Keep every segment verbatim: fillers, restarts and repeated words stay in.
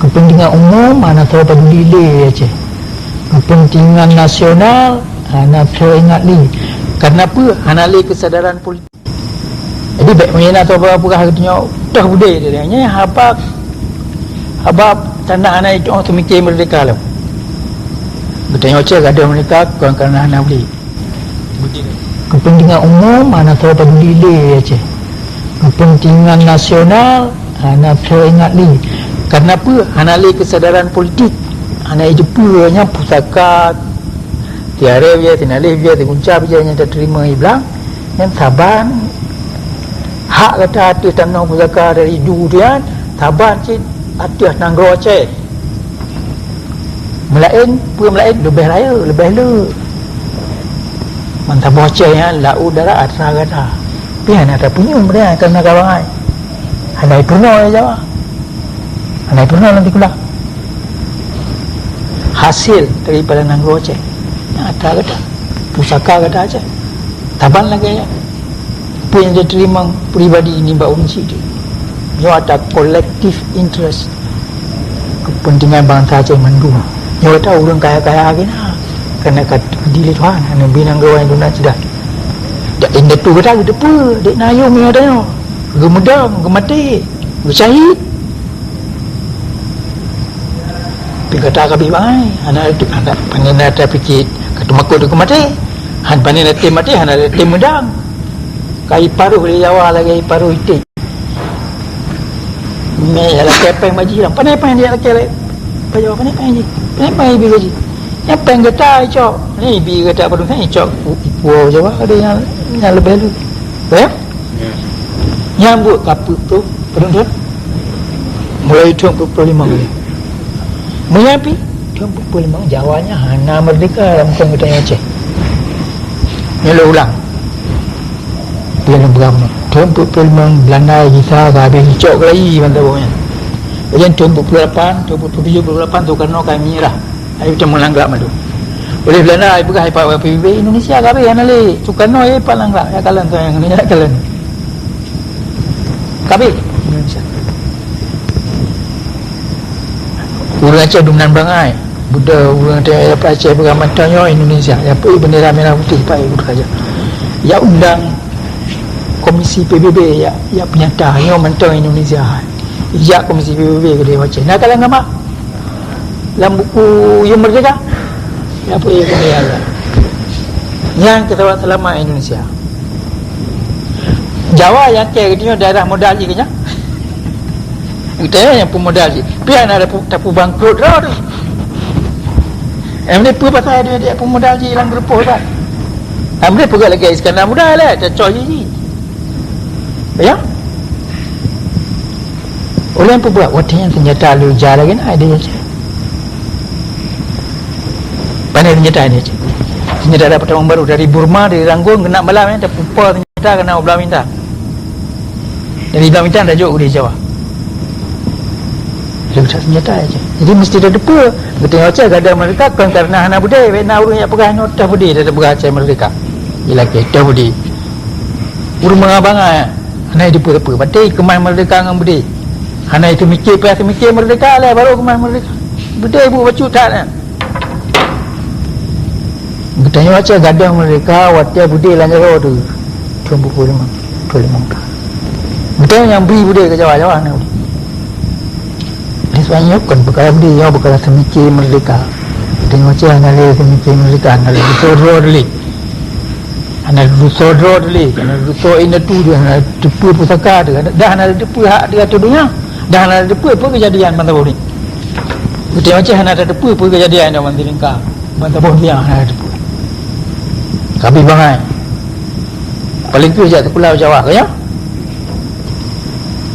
Keupeuntengan umum hana soe paduli lé Aceh. Keupeuntengan nasional hana soe ingat lé. Kareuna peue? Hana lé keusadaran politik. Jadi, bèk meunan atau peugah geutanyoe toh beudé dia. Nyan haba, haba tanda hana itu orang seumiké meurdéhka lom. Geutanyoe cit gadôh meurdéhka kon kareuna hana beudé. Keupeuntengan umum hana soe paduli lé Aceh. Keupeuntengan nasional hana soe ingat lé. Kareuna peue? Hana lé keusadaran politik. Hana jiteupeue nyan pusaka, tiaré bijéh, teunaléh bijéh, teugunca bijéh nyang tateurimong i blang. Nyan saban hak gata ateueh tanoh pusaka dari du tu nyan, saban cit ateueh nanggroe Aceh. Meulaén, peue meulaén? Leubeh rayeuk, leubeh le. Mantong boh Aceh nyan, laôt darat atra gata. Pih hana tapunyueng meudeh kareuna ka bangai. Hana jipeurunoe lé Jawa. Hana jipeurunoe lam sikula. Hasil daripada nanggroe Aceh. Nyang atra gata. Pusaka gata Aceh. Saban lagèe nyan. Peue nyang jiteurimong pribadi nibak ureueng syiek. Nyoe atra collective interest. Keupeuntengan bansa Aceh mandum. Nyoe atra ureueng kaya-kaya lagèe na. Kareuna ka geubri lé Tuhan, hana bi nanggroe Indonesia ceudah. Dak indatu gata geuteupeue, dek na yum nyoe tanyoe. Geumeudong, geumaté, geusyahid. Tapi gata ka abéh bangai, hana, hana, pane na tapiké ka teumakot keu maté. Han pane na tem maté, hana tem meudang. Ka jiparoh lé Jawa lagèe jiparoh iték. Mé lakèe péng bak jih, pane péng jih lakèe lé. Bak Jawa pane péng jih. Pane péng jih bak jih. Nyang péng gata jicok. Ni bi gata padum péng jicok. Pu-, pu Jawa ada nyang, nyang leubeh lu. Ya? Ya. Nyang buet ka peuet ploh padum thôn? Mulai thôn peuet ploh limong. Meunyo pih thôn peuet ploh limong Jawa nyan hana meurdéhka lam thôn geutanyoe Aceh. Nyoe lôn ulang. Dia lôn peugah bunoe. Thôn peuet ploh limong Belanda gisa ka habéh jicok keulayi ban saboh nyan. Kemudian thôn peuet ploh lapan, thôn peuet ploh tujoh, peuet ploh lapan Soekarno ka menyerah. Ai teuma langkah mandum. Oleh Belanda ai peugah ipat P B B Indonesia ka habéh hana lé. Soekarno ai ipat langkah, ya kalon tu yang ni, ya kalon. Ka habéh Indonesia. Ureueng Aceh dum nan bangai. Buda ureueng Aceh, Aceh peugah mantong nyoe Indonesia. Ya pui bendera merah putih pai ureueng Aceh. Ya undang komisi P B B ya, ya peunyata nyoe mantong Indonesia. Ya komisi P B B ke dia baca. Nah, kalau nama lam buku Yum Merdeka? Apa yang kena ya Allah? Nyang keutawa selama Indonesia. Jawa nyang kaya geutanyoe daerah modal jih keujang. Geutanyoe nyang peumodal jih. Pih hana ada pu-, tapubangkrot droe tu. Em ni peue pasal dia, dia peumodal jih lam geureupoh kan? Em ni peugah lagèe Iskandar Muda lah, cocok jih jih. Ya? Ulôn peubuet watèe nyan seunjata lôn ja lagèe na idéh Aceh. Pane seunjata idéh Aceh. Seunjata dapat tamong baru dari Burma, dari Rangoon, keunan malam nyan tapeupo seunjata keunan u Blang Bintang. Dari Blang Bintang tajok u Jawa. Lôn that seunjata Aceh. Jadi meusti tateupeue, geutanyoe Aceh gadôh meurdéhka kon kareuna hana beudé, bèk na ureueng jak peugah nyoe toh beudé, tapeugah Aceh meurdéhka. Ilakèe toh beudé. Ureueng bangai-bangai. Hana jiteupeue-teupeue, watèe keumah meurdéhka ngon beudé. Hana jiteumiké, payah teumiké meurdéhka lé, barô keumah meurdéhka. Beudé buet bacut that nyan. Geutanyoe Aceh gadôh meurdéhka watèe beudé lam jaroe tu. Thôn peuet ploh limong, peuet ploh limong ka. Geutanyoe nyang bri beudé keu Jawa, Jawa hana beudé. Oleh sebab nyoe kon peukara beudé, nyoe peukara seumiké meurdéhka. Geutanyoe Aceh hana lé seumiké meurdéhka, hana lé dusoe droe lé. Hana dusoe droe lé, hana dusoe indatu, hana teupeue pusaka teuh, dah hana teupeue hak teuh ateueh donya, dah hana teupeue peue keujadian ban saboh nyoe. Geutanyoe Aceh hana teupeue peue keujadian nyoe ban Sri Lanka, ban saboh donya hana teupeue. Ka abéh bangai. Paléng kheueh jak sikula Jawa, ka nyo?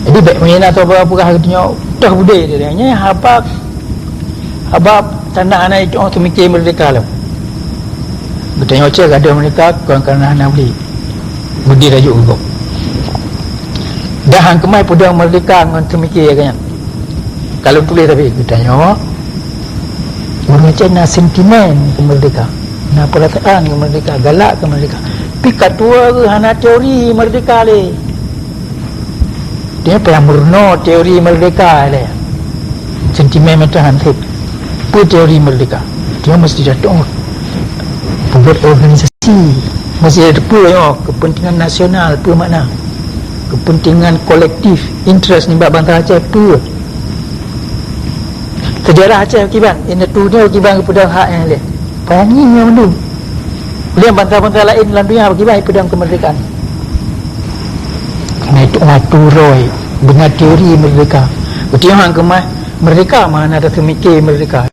Jadi, bèk meunan atau peugah geutanyoe toh beudé, nyan haba Haba tanda hana itu orang seumiké meurdéhka lom. Geutanyoe Aceh gadôh meurdéhka kon kareuna hana beudé. Beudé tajok keu gob. Dah han keumah peudong meurdéhka ngon seumiké lagèe nyan. Ka lôn tuléh tapi geutanyoe ureueng Aceh na sentimen keu meurdéhka, na peurasaan keu meurdéhka, galak keu meurdéhka. Pi ka tuwoe geuh hana teori meurdéhka lé. Dia payah meurunoe teori meurdéhka lé. Sentimen meutuhan theb. Peue teori merdeka? Dia mesti datang pembuat organisasi. Mesti ada peue, oh, kepentingan nasional, peue makna? Kepentingan kolektif, interest nibak bansa Aceh peue? Sejarah Aceh kiban, indatu nyoe kiban geupeudong hak nyang lé. Banyi nyoe mandum. Lé bansa-bansa laén lam dunia kiban peudong kemerdekaan. Nah, itu naturoi, beuna teori merdeka. Beutôi han keumah merdeka, mana ada semiké merdeka.